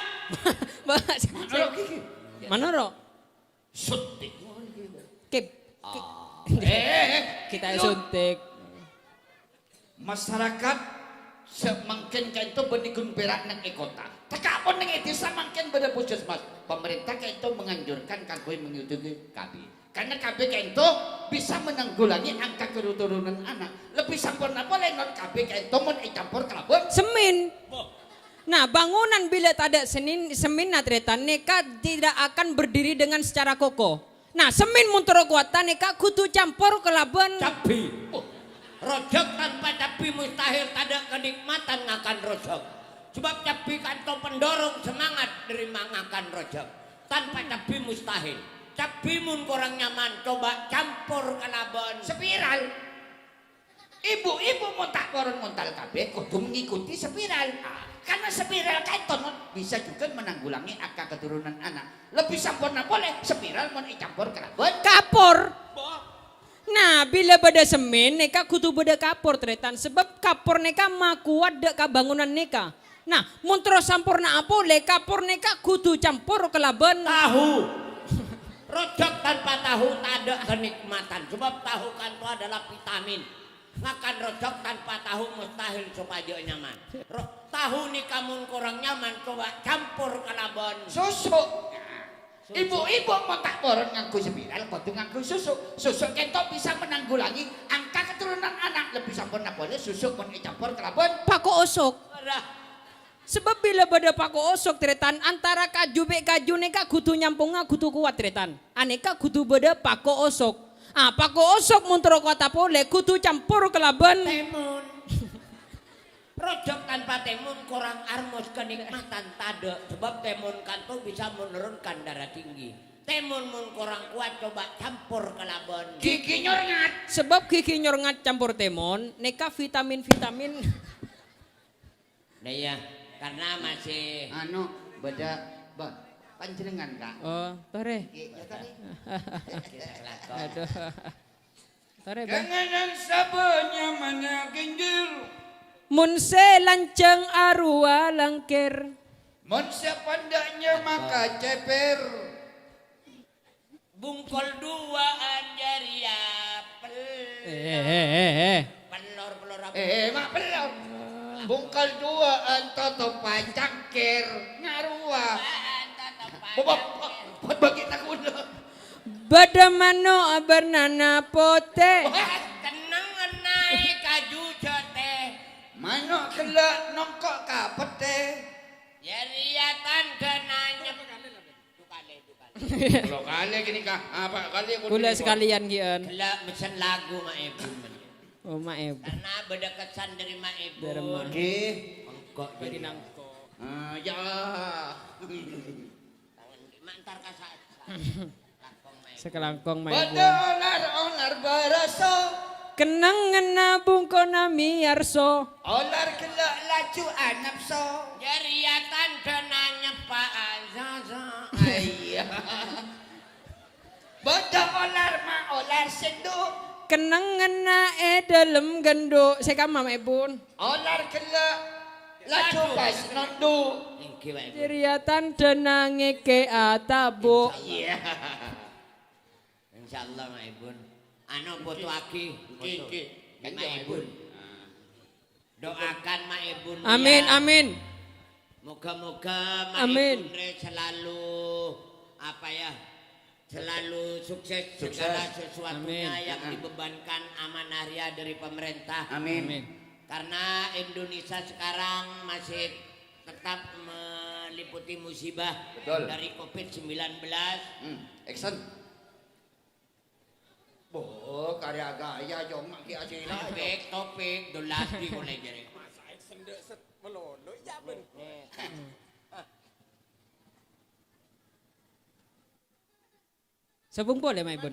Ba-, Manoro' ghi. Manoro'. Suntik. Kip. Ah. Kip. Eh, eh, eh. Kita suntik. Masyarakat sè mangkèn kento bânnè ghun pèra' neng è kottha. Tekka' pon neng è dhisa mangkèn bâdâ puskesmas. Pemerintah kento menganjurkan kaangghuy mèngèdhingè K B. Karena K B kento bisa menanggulangi angka keturunan anak. Lebbi samporna polè non K B kento mon ècampor kalabân semèn. Nah, bangunan bilâ tadâ' senin-, semènna, tarètan, nèka tidak akan berdiri dengan secara kokoh. Nah, semèn mon terro kowadhâ nèka kodhu campor kalabân cabbhi. Oh, rojhâk tanpa cabbhi mustahil tadâ' kenikmatan ngakan rojhâk. Sebab cabbhi kanto pendorong semangat nerima ngakan rojhâk. Tanpa cabbhi mustahil. Cabbhi mon korang nyaman, coba campor kalabân spiral. Ibu-ibu mon ta' poron ngontal K B, kodhu mengikuti spiral. Ah, karena spiral kento bisa juga menanggulangi angka keturunan anak. Lebbi samporna polè, spiral mon ècampor kalabân kapor. Boh. Nah, bilâ bâdâ semèn, nèka kodhu bâdâ kapor, tarètan. Sabâb kapor nèka makowat dâ' ka bangunan nèka. Nah, mon terro samporna'a polè, kapor nèka kodhu campor kalabân tahu. Rojhâk tanpa tahu tadâ' kenikmatan, sebab tahu kanto adalah vitamin. Ngakan rojhâk tanpa tahu mustahil sopajâ nyaman. Ro-, tahu nèka mon korang nyaman, coba campor kalabân susu. Ibu-ibu mon ta' poron ngangghuy spiral, kodhu ngangghuy susu. Susu kento bisa menanggulangi angka keturunan anak. Lebbi samporna polè susu mon ècampor kalabân pako osok. Ora. Sabâb bilâ bâdâ pako osok, tarètan, antara kaju bi' kaju nèka kodhu nyampongnga kodhu kowat, tarètan. Anèka kodhu bâdâ pako osok. Ah, pako osok mon terro kowadhâ polè kodhu campor kalabân tèmon. Rojhâk tanpa tèmon korang armos kenikmatan tadâ', sabâb tèmon kanto bisa menurunkan darah tinggi. Tèmon mon korang kowat coba campor kalabân gigi nyorngat. Sabâb gigi nyorngat campor tèmon, nèka vitamin-vitamin. Nah, iya, karena masih anu, bâdâ, bâ, panjhennengngan, Kak. Oh, torè. Iya, iya, tadi. Oke, salah kok. Aduh. Torè, Bang. Kanganan sabâ nyamanna ginjil. Mon sè lanjhâng arowa langkèr. Mon sè pandâ' nyamana cèpèr. Bungkol duwâ'ân jârèya pel-, eh, eh, eh, eh. Pellor, pellor apa? Eh, eh, ma' pellor. Bungkol duwâ'ân totoppa cangkèr. Nyarowa. Duwâ'ân totoppa cangkèr. Bâ-, bâ-, bâ-, bâgi takona. Bâdâ mano' bârnana potè. Kennengnganna è kaju jâtè. Mano' ghellâ' nongko' ka pettè. Jârèya tandhâna nyep-, Dukalè, dukalè. Kalau kalè gini, Kak. Apa kalè pun. Kaulâ ini, sakalèyan, ghi'en. Ghellâ' messen lagu, Ma' Ebun. Oh, Ma' Ebun. Karena bâdâ kesan dari Ma' Ebun. Dari Ma'. Nggih. Engko' bâgi jadi nangko. Ah, ya. Tangan, Ma' entar ka sa-, sa-, langkong, Ma' Ebun. Sakalangkong, Ma' Ebun. Bâdâ olar-olar bârâso. Kennengnganna bungkona mèyarso. Olar ghellâ' laju anapso. Jârèya tandhâna nyeppa'a soso. Iyâ. Bâdâ olar ma' olar sèndhu'. Kennengnganna è dâlem ghendhu'. Sè kamma, Ma' Ebun. Olar ghellâ' laju pas nondhu'. Èngghi, Ma' Ebun. Jârèya tandhâna ngèkè'a tabu'. Iyâ. Insyaallah, Ma' Ebun. Anu, fotoaghi. Nggih, foto. Nggih. Di Ma' Ebun. Ah. Doakan Ma' Ebun, amin, ya. Amin. Moga-moga Ma' Ebun rè selalu, apa ya, selalu sukses segala sesuatunya yang dibebankan amanah rèya dari pemerintah. Amin. Amin. Karena Indonesia sekarang masih tetap meliputi musibah Betul. dari covid sembilan belas. Hmm, action. Boh, karya gaya, Jong, mak ki ajela, Jong. Topik, topik, dolati mulai jare. Masa sendek set melolo, ya, Ben. Sabung boleh, Maibun?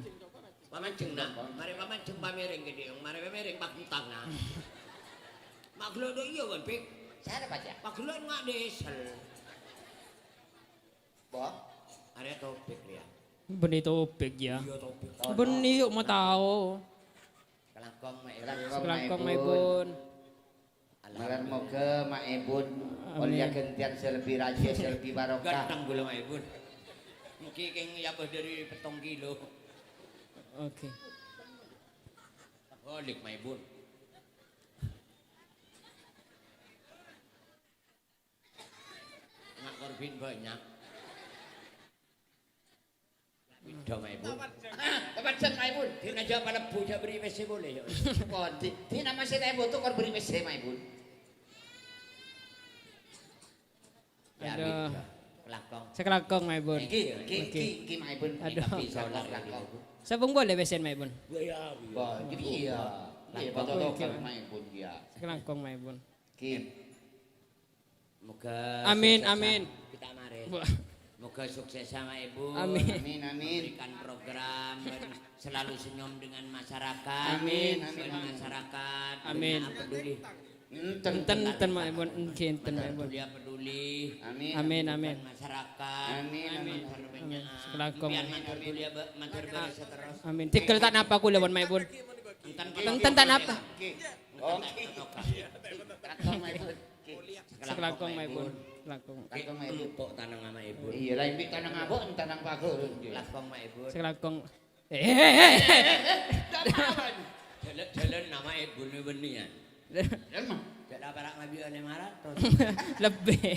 Pamanjeng, nak. Mare pamanjeng pamiring gede, mare pamiring pagentang, nak. Mak gelo do iya, Wan, Pik. Saya ada baca. Pagelo nga diesel. Boh. Arya topik, ya. Beni topik, ya. Iya, topik. Beni yuk mau tahu. Kelangkong, Mak Ibun. Kelangkong, Mak Ibun. Malar moga Mak Ibun Amin. oleh gantian sè lebbi rajâ, sè lebbi barokah. Ganteng gula Mak Ibun. Mungkin keng yabah dari petong kilo. Oke. Balik Mak Ibun. Nggak korbin banyak. Bidha, Mak Ibun. Papancen, Mak Ibun. Dina jawab mlebu, jawab beri W C boleh, ya. Kok di, di nama saya tanya butuh, kok beri W C, Mak Ibun? Ya, Aduh. Bidha. Kelakong. Sekelakong, Mak Ibun. Iki, iki, Oke. iki, iki, Mak Ibun. Aduh. Iki, iki, kelakong. Sabung boleh besen, Mak Ibun? Ya, ya. Wah, jadi iya. Iya, Kelakong. betul, Oke. Mak Ibun, ya. Sekelakong, Mak Ibun. Iki. Moga Amin, sukses amin. Kita mari. Wah. Moga sukses sama Ibu. Amin. Amin, amin. Memberikan program dan selalu senyum dengan masyarakat. Amin, amin, Dan amin. masyarakat Amin. dengan peduli. Enten. Enten, enten, Mak Ibun. Nggih, enten, Mak Ibun. Peduli, peduli. Amin. Amin, amin. Masyarakat. Amin, amin. Amin. Sekelakong. Pian matur peduli, Mbak. Matur peduli seterus. Amin. Tikel tak napa kula pon, Mak Ibun. Enten, Enten tak napa. Oke. Enten tak napa. Sekelakong, Mak Ibun. Sekelakong. Kantong Mak Ibun. Empuk tanang ama Ibun. Iya, lah, empuk tanang apa? Tanang pagar. Sekelakong, Mak Ibun. Sekelakong. Eh, eh, eh, eh. Jalan-jalan nama Ibun ini ya. Jalan mah. Jalan parak ngabi oleh marah terus. Lebih.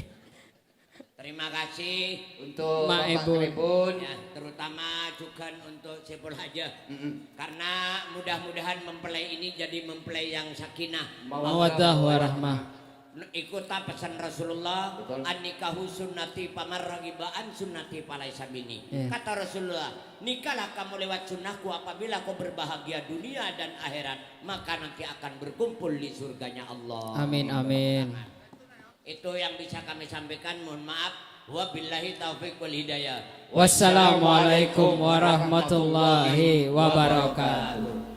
Terima kasih Untuk Mak Bapak Ibun. Tribun. Ya, terutama juga untuk Saiful Hajah. Mm-mm. Karena mudah-mudahan mempelai ini jadi mempelai yang sakinah. Mawaddah warahmah. Ikuta pesan Rasulullah, Betul. "An-nikahu sunnati faman raghiba an sunnati falaisa minni." Iya. Kata Rasulullah, "Nikahlah kamu lewat sunnahku, apabila kau berbahagia dunia dan akhirat, maka nanti akan berkumpul di surganya Allah." Amin, amin. Itu yang bisa kami sampaikan, mohon maaf. Wabillahi taufiq wal hidayah. Wassalamualaikum warahmatullahi wabarakatuh.